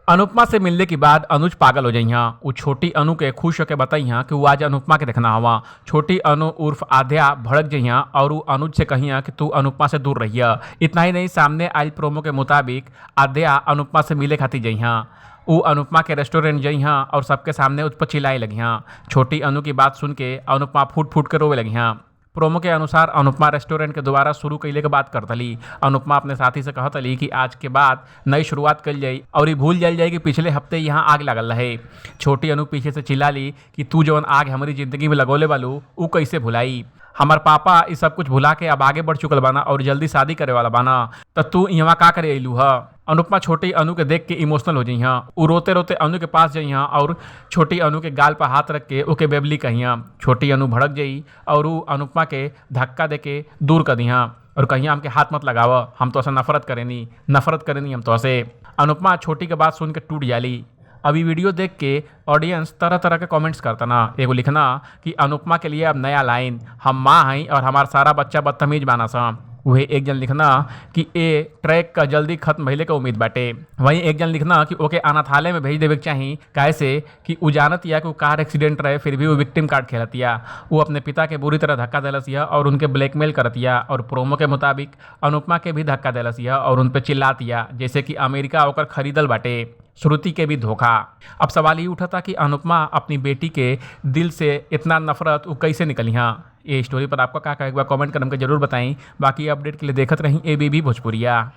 अनुपमा से मिलने के बाद अनुज पागल हो जइहा। उ छोटी अनु के खुश होके बतइहा कि उ आज अनुपमा के देखना हवा। छोटी अनु उर्फ आध्या भड़क जइहा और उ अनुज से कहिया कि तू अनुपमा से दूर रहिया। इतना ही नहीं, सामने आयल प्रोमो के मुताबिक आध्या अनुपमा से मिले खातिर जइहा। उ अनुपमा के रेस्टोरेंट जइहा और सबके सामने उस पर चिल्लाए लगिहा। छोटी अनु की बात सुन के अनुपमा फूट फूट के रोवे लगिहा। प्रोमो के अनुसार अनुपमा रेस्टोरेंट के दोबारा शुरू कैले के बात करतली। अनुपमा अपने साथी से कहतली कि आज के बाद नई शुरुआत कल जाई और ये भूल जाइल जाई कि पिछले हफ्ते यहाँ आग लागल रहे। छोटी अनु पीछे से चिल्लाली कि तू जवन आग हमारी जिंदगी में लगौले बालू उ कैसे भुलाई। हमार पापा ये सब कुछ भुला के अब आगे बढ़ चुकल बाना और जल्दी शादी करे वाला बाना, त तू इहवा का करे अइलू ह। अनुपमा छोटी अनु के देख के इमोशनल हो जइहा। उ रोते रोते अनु के पास जइहा और छोटी अनु के गाल पर हाथ रख के ओके बेबली कहिया। छोटी अनु भड़क जई और उ अनुपमा के धक्का दे के दूर कर दिहा और कहिया हमके हाथ मत लगाव, हम तो ऐसे नफरत करेनी, नफरत करेनी हम तो ऐसे। अनुपमा छोटी के बात सुन के टूट जाली। अभी वीडियो देख के ऑडियंस तरह तरह के कमेंट्स करता ना। एगो लिखना कि अनुपमा के लिए अब नया लाइन, हम माँ हई और हमार सारा बच्चा बदतमीज बाना सा। वही एक जन लिखना कि ए ट्रैक का जल्दी खत्म भइले के उम्मीद बाटे। वहीं एक जन लिखना कि ओके अनाथालय में भेज देवे के चाही, काहे से कि उ जानतिया कि उ कार एक्सीडेंट रहे फिर भी वो विक्टिम कार्ड खेलतिया। उ अपने पिता के बुरी तरह धक्का देलसिया और उनके ब्लैकमेल करतिया और प्रोमो के मुताबिक अनुपमा के भी धक्का देलसिया और उन पे चिल्लातिया जैसे कि अमेरिका ओकर खरीदल बाटे। श्रुति के भी धोखा। अब सवाल ये उठता कि अनुपमा अपनी बेटी के दिल से इतना नफरत उ कैसे निकलिहा। ये स्टोरी पर आपका का एक बार कमेंट कर हमके जरूर बताएं। बाकी अपडेट के लिए देखत रही एबीबी भोजपुरिया।